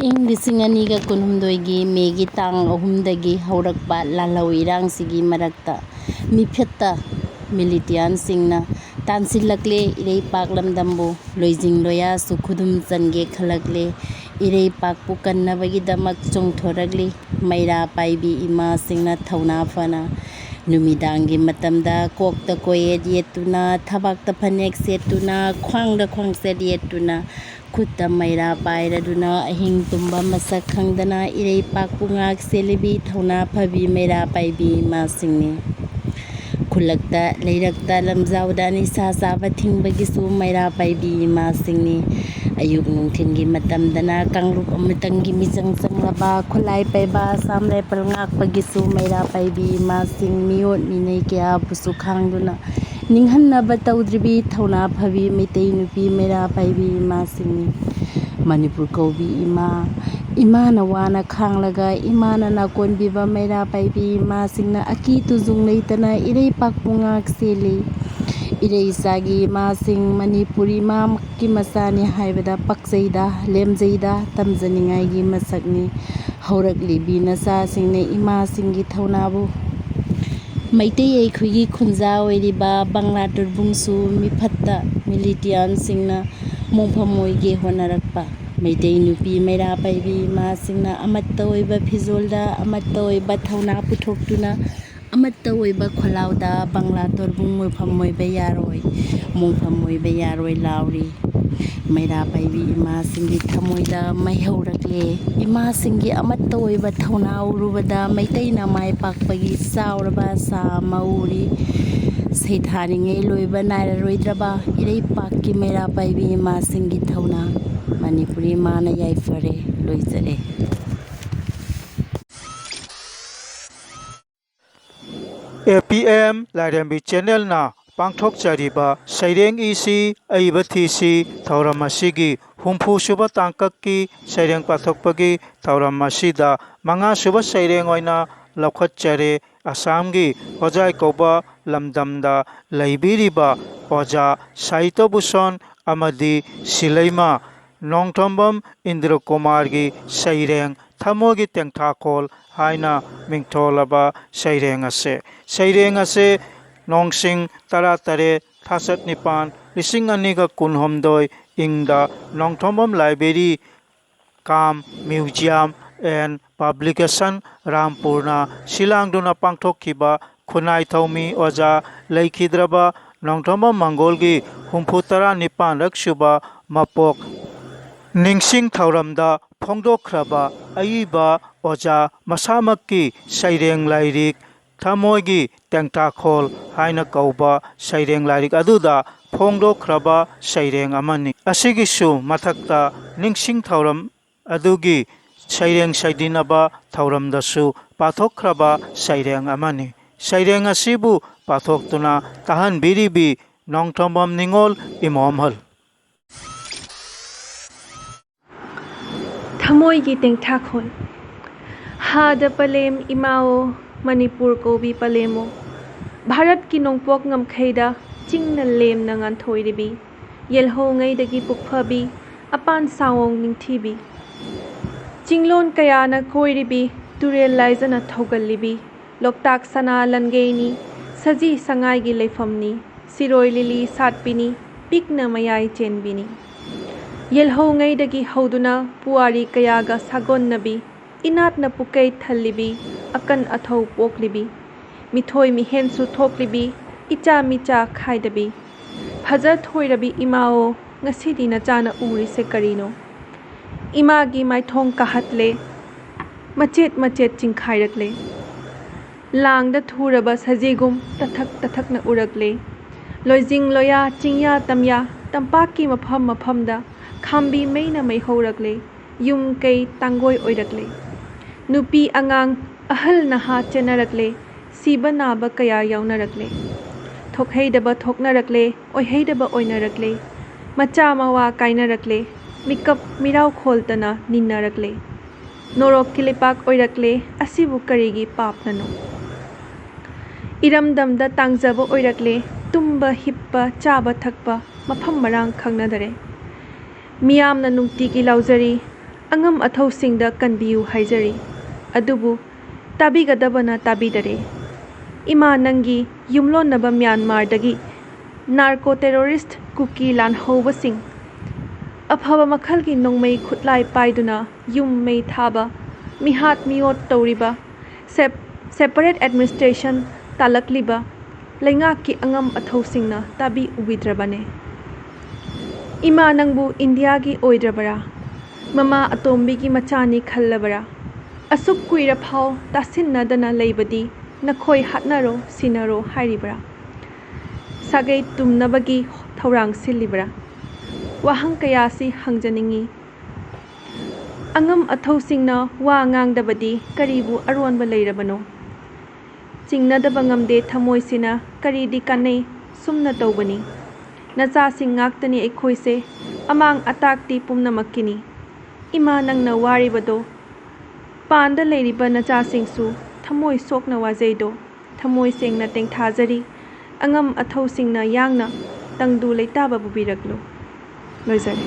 ꯏꯪ ꯂꯤꯁꯤꯡ ꯑꯅꯤꯒ ꯀꯨꯟꯍꯨꯝꯗꯣꯏꯒꯤ ꯃꯦꯒꯤ ꯇꯥꯡ ꯑꯍꯨꯝꯗꯒꯤ ꯍꯧꯔꯛꯄ ꯂꯥꯜꯍꯧ ꯏꯔꯥꯡꯁꯤꯒꯤ ꯃꯔꯛꯇ ꯃꯤꯐꯠꯇ ꯃꯤꯂꯤꯇꯤꯌꯥꯟꯁꯤꯡꯅ ꯇꯥꯟꯁꯤꯜꯂꯛꯂꯦ ꯏꯔꯩꯄꯥꯛ ꯂꯝꯗꯝꯕꯨ꯫ ꯂꯣꯏꯖꯤꯡ ꯂꯣꯌꯥꯁꯨ ꯈꯨꯗꯨꯝ ꯆꯟꯒꯦ ꯈꯜꯂꯛꯂꯦ꯫ ꯏꯔꯩꯄꯥꯛꯄꯨ ꯀꯟꯅꯕꯒꯤꯗꯃꯛ ꯆꯣꯡꯊꯣꯔꯛꯂꯤ ꯃꯩꯔꯥ ꯄꯥꯏꯕꯤ ꯏꯃꯥꯁꯤꯡꯅ ꯊꯧꯅꯥ ꯐꯅ꯫ ꯅꯨꯃꯤꯗꯥꯡꯒꯤ ꯃꯇꯝꯗ ꯀꯣꯛꯇ ꯀꯣꯌꯦꯠ ꯌꯦꯠꯇꯨꯅ, ꯊꯕꯥꯛꯇ ꯐꯅꯦꯛ ꯁꯦꯠꯇꯨꯅ, ꯈ꯭ꯋꯥꯡꯗ ꯈ꯭ꯋꯥꯡꯁꯦꯠ ꯌꯦꯠꯇꯨꯅ, ꯈꯨꯠꯇ ꯃꯩꯔꯥ ꯄꯥꯏꯔꯗꯨꯅ ꯑꯍꯤꯡ ꯇꯨꯝꯕ ꯃꯁꯛ ꯈꯪꯗꯅ ꯏꯔꯩꯄꯥꯛꯄꯨ ꯉꯥꯛ ꯁꯦꯜꯂꯤꯕꯤ ꯊꯧꯅꯥ ꯐꯕꯤ ꯃꯩꯔꯥ ꯄꯥꯏꯕꯤ ꯏꯃꯥꯁꯤꯡꯅꯤ꯫ ꯈꯨꯜꯂꯛꯇ ꯂꯩꯔꯛꯇ ꯂꯝꯖꯥꯎꯗ ꯅꯤꯁꯥ ꯆꯥꯕ ꯊꯤꯡꯕꯒꯤꯁꯨ ꯃꯩꯔꯥ ꯄꯥꯏꯕꯤ ꯏꯃꯥꯁꯤꯡꯅꯤ꯫ ꯑꯌꯨꯛ ꯅꯨꯡꯊꯤꯜꯒꯤ ꯃꯇꯝꯗꯅ ꯀꯥꯡꯂꯨꯞ ꯑꯃꯇꯪꯒꯤ ꯃꯤꯆꯪ ꯆꯪꯂꯕ ꯈꯨꯠꯂꯥꯏ ꯄꯥꯏꯕ ꯑꯁꯥꯝ ꯔꯥꯏꯐꯜ ꯉꯥꯛꯄꯒꯤꯁꯨ ꯃꯩꯔꯥ ꯄꯥꯏꯕꯤ ꯏꯃꯥꯁꯤꯡ, ꯃꯤꯑꯣꯠ ꯃꯤꯅꯩ ꯀꯌꯥꯕꯨꯁꯨ ꯈꯥꯡꯗꯨꯅ ꯅꯤꯡꯍꯟꯅꯕ ꯇꯧꯗ꯭ꯔꯤꯕꯤ ꯊꯧꯅꯥ ꯐꯕꯤ ꯃꯩꯇꯩ ꯅꯨꯄꯤ ꯃꯩꯔꯥ ꯄꯥꯏꯕꯤ ꯏꯃꯥꯁꯤꯡꯅꯤ꯫ ꯃꯅꯤꯄꯨꯔ ꯀꯧꯕꯤ ꯏꯃꯥ, ꯏꯃꯥꯅ ꯋꯥꯅ ꯈꯥꯡꯂꯒ ꯏꯃꯥꯅ ꯅꯥꯀꯣꯟꯕꯤꯕ ꯃꯩꯔꯥ ꯄꯥꯏꯕꯤ ꯏꯃꯥꯁꯤꯡꯅ ꯑꯀꯤ ꯇꯨꯖꯨꯡ ꯂꯩꯇꯅ ꯏꯔꯩꯄꯥꯛꯄꯨ ꯉꯥꯛ ꯁꯦꯜꯂꯤ꯫ ꯏꯔꯩ ꯏꯆꯥꯒꯤ ꯏꯃꯥꯁꯤꯡ, ꯃꯅꯤꯄꯨꯔ ꯏꯃꯥꯃꯛꯀꯤ ꯃꯆꯥꯅꯤ ꯍꯥꯏꯕꯗ ꯄꯛꯆꯩꯗ, ꯂꯦꯝꯖꯩꯗ, ꯇꯝꯖꯅꯤꯡꯉꯥꯏꯒꯤ ꯃꯁꯛꯅꯤ꯫ ꯍꯧꯔꯛꯂꯤꯕꯤ ꯅꯆꯥꯁꯤꯡꯅ ꯏꯃꯥꯁꯤꯡꯒꯤ ꯊꯧꯅꯥꯕꯨ ꯃꯩꯇꯩ ꯑꯩꯈꯣꯏꯒꯤ ꯈꯨꯟꯖꯥ ꯑꯣꯏꯔꯤꯕ ꯕꯪꯂꯥ ꯇꯨꯔꯕꯨꯡꯁꯨ ꯃꯤꯐꯠꯇ ꯃꯤꯂꯤꯇꯤꯌꯥꯟꯁꯤꯡꯅ ꯃꯣꯡꯐꯝ ꯑꯣꯏꯒꯦ ꯍꯣꯠꯅꯔꯛꯄ꯫ ꯃꯩꯇꯩ ꯅꯨꯄꯤ ꯃꯩꯔꯥ ꯄꯥꯏꯕꯤ ꯏꯃꯥꯁꯤꯡꯅ ꯑꯃꯠꯇ ꯑꯣꯏꯕ ꯐꯤꯖꯣꯜꯗ ꯑꯃꯠꯇ ꯑꯣꯏꯕ ꯊꯧꯅꯥ ꯄꯨꯊꯣꯛꯇꯨꯅ ꯑꯃꯠꯇ ꯑꯣꯏꯕ ꯈꯣꯜꯂꯥꯎꯗ ꯕꯪꯂꯥ ꯇꯣꯔꯕꯨꯡ ꯃꯣꯡꯐꯝ ꯑꯣꯏꯕ ꯌꯥꯔꯣꯏ, ꯃꯣꯡꯐꯝ ꯑꯣꯏꯕ ꯌꯥꯔꯣꯏ ꯂꯥꯎꯔꯤ꯫ ꯃꯩꯔꯥ ꯄꯥꯏꯕꯤ ꯏꯃꯥꯁꯤꯡꯒꯤ ꯊꯃꯣꯏꯗ ꯃꯩ ꯍꯧꯔꯛꯂꯦ꯫ ꯏꯃꯥꯁꯤꯡꯒꯤ ꯑꯃꯠꯇ ꯑꯣꯏꯕ ꯊꯧꯅꯥ ꯎꯔꯨꯕꯗ ꯃꯩꯇꯩꯅ ꯃꯥꯏ ꯄꯥꯛꯄꯒꯤ ꯆꯥꯎꯔꯕ ꯑꯁꯥ ꯑꯃ ꯎꯔꯤ꯫ ꯁꯩꯊꯥꯔꯤꯉꯩ ꯂꯣꯏꯕ ꯅꯥꯏꯔꯔꯣꯏꯗ꯭ꯔꯕ ꯏꯔꯩꯄꯥꯛꯀꯤ ꯃꯩꯔꯥ ꯄꯥꯏꯕꯤ ꯏꯃꯥꯁꯤꯡꯒꯤ ꯊꯧꯅꯥ꯫ ꯃꯅꯤꯄꯨꯔꯤ ꯏꯃꯥꯅ ꯌꯥꯏꯐꯔꯦ꯫ ꯂꯣꯏꯖꯔꯦ꯫ ꯑꯦ ꯄꯤ ꯑꯦꯝ ꯂꯥꯏꯔꯦꯝꯕꯤ ꯆꯦꯅꯦꯜꯅ ꯄꯥꯡꯊꯣꯛꯆꯔꯤꯕ ꯁꯩꯔꯦꯡ ꯏꯁꯤ ꯑꯏꯕ ꯊꯤꯁꯤ ꯊꯧꯔꯝ ꯑꯁꯤꯒꯤ ꯍꯨꯝꯐꯨ ꯁꯨꯕ ꯇꯥꯡꯀꯛꯀꯤ ꯁꯩꯔꯦꯡ ꯄꯥꯊꯣꯛꯄꯒꯤ ꯊꯧꯔꯝ ꯑꯁꯤꯗ ꯃꯉꯥ ꯁꯨꯕ ꯁꯩꯔꯦꯡ ꯑꯣꯏꯅ ꯂꯧꯈꯠꯆꯔꯦ꯫ ꯑꯁꯥꯝꯒꯤ ꯍꯣꯖꯥꯏ ꯀꯧꯕ ꯂꯝꯗꯝꯗ ꯂꯩꯕꯤꯔꯤꯕ ꯑꯣꯖꯥ ꯁꯥꯍꯤꯇ꯭ꯌ ꯚꯨꯁꯟ ꯑꯃꯗꯤ ꯁꯤꯂꯩꯃ ꯅꯣꯡꯊꯣꯝꯕꯝ ꯏꯟꯗ꯭ꯔ ꯀꯨꯃꯥꯔꯒꯤ ꯁꯩꯔꯦꯡ ꯊꯃꯣꯏꯒꯤ ꯇꯦꯡꯊꯥꯈꯣꯜ ꯍꯥꯏꯅ ꯃꯤꯡꯊꯣꯜꯂꯕ ꯁꯩꯔꯦꯡ ꯑꯁꯦ, ꯁꯩꯔꯦꯡ ꯑꯁꯦ ꯅꯣꯡꯁꯤꯡ ꯇꯔꯥꯇꯔꯦꯠ, ꯊꯥꯁꯠ ꯅꯤꯄꯥꯟ, ꯂꯤꯁꯤꯡ ꯑꯅꯤꯒ ꯀꯨꯟꯍꯨꯝꯗꯣꯏ ꯏꯪꯗ Nongthombam library cum museum and publication ꯔꯥꯝꯄꯨꯔꯅ ꯁꯤꯜꯂꯥꯡꯗꯨꯅ ꯄꯥꯡꯊꯣꯛꯈꯤꯕ ꯈꯨꯟꯅꯥꯏ ꯊꯧꯃꯤ ꯑꯣꯖꯥ ꯂꯩꯈꯤꯗ꯭ꯔꯕ ꯅꯣꯡꯊꯣꯝꯕꯝ ꯃꯪꯒꯣꯜꯒꯤ ꯍꯨꯝꯐꯨ ꯇꯔꯥ ꯅꯤꯄꯥꯟ ꯔꯛ ꯁꯨꯕ ꯃꯄꯣꯛ ꯅꯤꯡꯁꯤꯡ ꯊꯧꯔꯝꯗ ꯐꯣꯡꯗꯣꯛꯈ꯭ꯔꯕ ꯑꯏꯕ ꯑꯣꯖꯥ ꯃꯁꯥꯃꯛꯀꯤ ꯁꯩꯔꯦꯡ ꯂꯥꯏꯔꯤꯛ ꯊꯃꯣꯏꯒꯤ ꯇꯦꯡꯊꯥꯈꯣꯜ ꯍꯥꯏꯅ ꯀꯧꯕ ꯁꯩꯔꯦꯡ ꯂꯥꯏꯔꯤꯛ ꯑꯗꯨꯗ ꯐꯣꯡꯗꯣꯛꯈ꯭ꯔꯕ ꯁꯩꯔꯦꯡ ꯑꯃꯅꯤ꯫ ꯑꯁꯤꯒꯤꯁꯨ ꯃꯊꯛꯇ ꯅꯤꯡꯁꯤꯡ ꯊꯧꯔꯝ ꯑꯗꯨꯒꯤ ꯁꯩꯔꯦꯡ ꯁꯩꯗꯤꯟꯅꯕ ꯊꯧꯔꯝꯗꯁꯨ ꯄꯥꯊꯣꯛꯈ꯭ꯔꯕ ꯁꯩꯔꯦꯡ ꯑꯃꯅꯤ꯫ ꯁꯩꯔꯦꯡ ꯑꯁꯤꯕꯨ ꯄꯥꯊꯣꯛꯇꯨꯅ ꯇꯥꯍꯟꯕꯤꯔꯤꯕꯤ ꯅꯣꯡꯊꯣꯝꯕꯝ ꯅꯤꯉꯣꯜ ꯏꯃꯣꯝꯍꯜ꯫ ꯊꯃꯣꯏꯒꯤ ꯇꯦꯡꯊꯥꯈꯣꯜ꯫ ꯍꯥꯗ ꯄꯂꯦꯝ ꯏꯃꯥꯑꯣ, ꯃꯅꯤꯄꯨꯔ ꯀꯧꯕꯤ ꯄꯂꯦꯝꯑꯣ, ꯚꯥꯔꯠꯀꯤ ꯅꯣꯡꯄꯣꯛ ꯉꯝꯈꯩꯗ ꯆꯤꯡꯅ ꯂꯦꯝꯅ ꯉꯥꯟꯊꯣꯏꯔꯤꯕꯤ, ꯌꯦꯜꯍꯧꯉꯩꯗꯒꯤ ꯄꯨꯛꯐꯕꯤ, ꯑꯄꯥꯟ ꯁꯥꯋꯣꯡ ꯅꯤꯡꯊꯤꯕꯤ, ꯆꯤꯡꯂꯣꯟ ꯀꯌꯥꯅ ꯀꯣꯏꯔꯤꯕꯤ, ꯇꯨꯔꯦꯜ ꯂꯥꯏꯖꯅ ꯊꯧꯒꯜꯂꯤꯕꯤ, ꯂꯣꯛꯇꯥꯛ ꯁꯅꯥ ꯂꯟꯒꯩꯅꯤ, ꯁꯖꯤ ꯁꯉꯥꯏꯒꯤ ꯂꯩꯐꯝꯅꯤ, ꯁꯤꯔꯣꯏ ꯂꯤꯂꯤ ꯁꯥꯠꯄꯤꯅꯤ, ꯄꯤꯛꯅ ꯃꯌꯥꯏ ꯆꯦꯟꯕꯤꯅꯤ꯫ ꯌꯦꯜꯍꯧꯉꯩꯗꯒꯤ ꯍꯧꯗꯨꯅ ꯄꯨꯋꯥꯔꯤ ꯀꯌꯥꯒ ꯁꯥꯒꯣꯟꯅꯕꯤ, ꯏꯅꯥꯠꯅ ꯄꯨꯀꯩ ꯊꯜꯂꯤꯕꯤ, ꯑꯀꯟ ꯑꯊꯧ ꯄꯣꯛꯂꯤꯕꯤ, ꯃꯤꯊꯣꯏ ꯃꯤꯍꯦꯟꯁꯨ ꯊꯣꯛꯂꯤꯕꯤ, ꯏꯆꯥ ꯃꯤꯆꯥ ꯈꯥꯏꯗꯕꯤ, ꯐꯖ ꯊꯣꯏꯔꯕꯤ ꯏꯃꯥꯑꯣ, ꯉꯁꯤꯗꯤ ꯅꯆꯥꯅ ꯎꯔꯤꯁꯦ ꯀꯔꯤꯅꯣ? ꯏꯃꯥꯒꯤ ꯃꯥꯏꯊꯣꯡ ꯀꯥꯍꯠꯂꯦ, ꯃꯆꯦꯠ ꯃꯆꯦꯠ ꯆꯤꯡꯈꯥꯏꯔꯛꯂꯦ꯫ ꯂꯥꯡꯗ ꯊꯨꯔꯕ ꯁꯖꯤꯒꯨꯝ ꯇꯊꯛ ꯇꯊꯛꯅ ꯎꯔꯛꯂꯦ꯫ ꯂꯣꯏꯖꯤꯡ ꯂꯣꯌꯥ, ꯆꯤꯡꯌꯥ ꯇꯝꯌꯥ, ꯇꯝꯄꯥꯛꯀꯤ ꯃꯐꯝ ꯃꯐꯝꯗ ꯈꯥꯝꯕꯤ ꯃꯩꯅ ꯃꯩꯍꯧꯔꯛꯂꯦ꯫ ꯌꯨꯝ ꯀꯩ ꯇꯥꯡꯒꯣꯏ ꯑꯣꯏꯔꯛꯂꯦ꯫ ꯅꯨꯄꯤ ꯑꯉꯥꯡ, ꯑꯍꯜ ꯅꯍꯥ ꯆꯦꯟꯅꯔꯛꯂꯦ꯫ ꯁꯤꯕ ꯅꯥꯕ ꯀꯌꯥ ꯌꯥꯎꯅꯔꯛꯂꯦ꯫ ꯊꯣꯛꯍꯩꯗꯕ ꯊꯣꯛꯅꯔꯛꯂꯦ, ꯑꯣꯏꯍꯩꯗꯕ ꯑꯣꯏꯅꯔꯛꯂꯦ꯫ ꯃꯆꯥ ꯃꯋꯥ ꯀꯥꯏꯅꯔꯛꯂꯦ꯫ ꯃꯤꯀꯞ ꯃꯤꯔꯥꯎ ꯈꯣꯜꯇꯅ ꯅꯤꯟꯅꯔꯛꯂꯦ꯫ ꯅꯣꯔꯣꯛꯀꯤ ꯂꯩꯄꯥꯛ ꯑꯣꯏꯔꯛꯂꯦ, ꯑꯁꯤꯕꯨ ꯀꯔꯤꯒꯤ ꯄꯥꯞꯅꯅꯣ? ꯏꯔꯝꯗꯝꯗ ꯇꯥꯡꯖꯕ ꯑꯣꯏꯔꯛꯂꯦ꯫ ꯇꯨꯝꯕ, ꯍꯤꯞꯄ, ꯆꯥꯕ, ꯊꯛꯄ ꯃꯐꯝ ꯃꯔꯥꯡ ꯈꯪꯅꯗꯔꯦ꯫ ꯃꯤꯌꯥꯝꯅ ꯅꯨꯡꯇꯤꯒꯤ ꯂꯥꯎꯖꯔꯤ, ꯑꯉꯝ ꯑꯊꯧꯁꯤꯡꯗ ꯀꯟꯕꯤꯌꯨ ꯍꯥꯏꯖꯔꯤ꯫ ꯑꯗꯨꯕꯨ ꯇꯥꯕꯤꯒꯗꯕꯅ ꯇꯥꯕꯤꯗꯔꯦ꯫ ꯏꯃꯥ, ꯅꯪꯒꯤ ꯌꯨꯝꯂꯣꯟꯅꯕ ꯃ꯭ꯌꯥꯟꯃꯥꯔꯗꯒꯤ ꯅꯥꯔꯀꯣ ꯇꯦꯔꯣꯔꯤꯁ꯭ꯠ ꯀꯨꯀꯤ ꯂꯥꯟꯍꯧꯕꯁꯤꯡ, ꯑꯐꯕ ꯃꯈꯜꯒꯤ ꯅꯣꯡꯃꯩ ꯈꯨꯠꯂꯥꯏ ꯄꯥꯏꯗꯨꯅ ꯌꯨꯝ ꯃꯩ ꯊꯥꯕ, ꯃꯤꯍꯥꯠ ꯃꯤꯑꯣꯠ ꯇꯧꯔꯤꯕ, ꯁꯦꯞ-, separate administration ꯇꯥꯂꯛꯂꯤꯕ ꯂꯩꯉꯥꯛꯀꯤ ꯑꯉꯝ ꯑꯊꯧꯁꯤꯡꯅ ꯇꯥꯕꯤ ꯎꯕꯤꯗ꯭ꯔꯕꯅꯦ꯫ ꯏꯃꯥ, ꯅꯪꯕꯨ ꯏꯟꯗꯤꯌꯥꯒꯤ ꯑꯣꯏꯗ꯭ꯔꯕꯔꯥ? ꯃꯃꯥ ꯑꯇꯣꯝꯕꯤꯒꯤ ꯃꯆꯥꯅꯤ ꯈꯜꯂꯕꯔꯥ? ꯑꯁꯨꯛ ꯀꯨꯏꯔꯐꯥꯎ ꯇꯥꯁꯤꯟꯅꯗꯅ ꯂꯩꯕꯗꯤ ꯅꯈꯣꯏ ꯍꯥꯠꯅꯔꯣ, ꯁꯤꯅꯔꯣ ꯍꯥꯏꯔꯤꯕꯔꯥ? ꯁꯥꯒꯩ ꯇꯨꯝꯅꯕꯒꯤ ꯊꯧꯔꯥꯡ ꯁꯤꯜꯂꯤꯕꯔꯥ? ꯋꯥꯍꯪ ꯀꯌꯥꯁꯤ ꯍꯪꯖꯅꯤꯡꯏ꯫ ꯑꯉꯝ ꯑꯊꯧꯁꯤꯡꯅ ꯋꯥ ꯉꯥꯡꯗꯕꯗꯤ ꯀꯔꯤꯕꯨ ꯑꯔꯣꯟꯕ ꯂꯩꯔꯕꯅꯣ? ꯆꯤꯡꯅꯗꯕ ꯉꯝꯗꯦ ꯊꯃꯣꯏꯁꯤꯅ, ꯀꯔꯤꯗꯤ ꯀꯥꯟꯅꯩ ꯁꯨꯝꯅ ꯇꯧꯕꯅꯤ꯫ ꯅꯆꯥꯁꯤꯡ ꯉꯥꯛꯇꯅꯤ ꯑꯩꯈꯣꯏꯁꯦ, ꯑꯃꯥꯡ ꯑꯇꯥꯛꯇꯤ ꯄꯨꯝꯅꯃꯛꯀꯤꯅꯤ꯫ ꯏꯃꯥ, ꯅꯪꯅ ꯋꯥꯔꯤꯕꯗꯣ ꯄꯥꯟꯗ ꯂꯩꯔꯤꯕ ꯅꯆꯥꯁꯤꯡꯁꯨ ꯊꯃꯣꯏ ꯁꯣꯛꯅ ꯋꯥꯖꯩꯗꯣ꯫ ꯊꯃꯣꯏ ꯁꯦꯡꯅ ꯇꯦꯡꯊꯥꯖꯔꯤ꯫ ꯑꯉꯝ ꯑꯊꯧꯁꯤꯡꯅ ꯌꯥꯡꯅ ꯇꯪꯗꯨ ꯂꯩꯇꯥꯕ ꯄꯨꯕꯤꯔꯛꯂꯨ꯫ ꯂꯣꯏꯖꯔꯦ꯫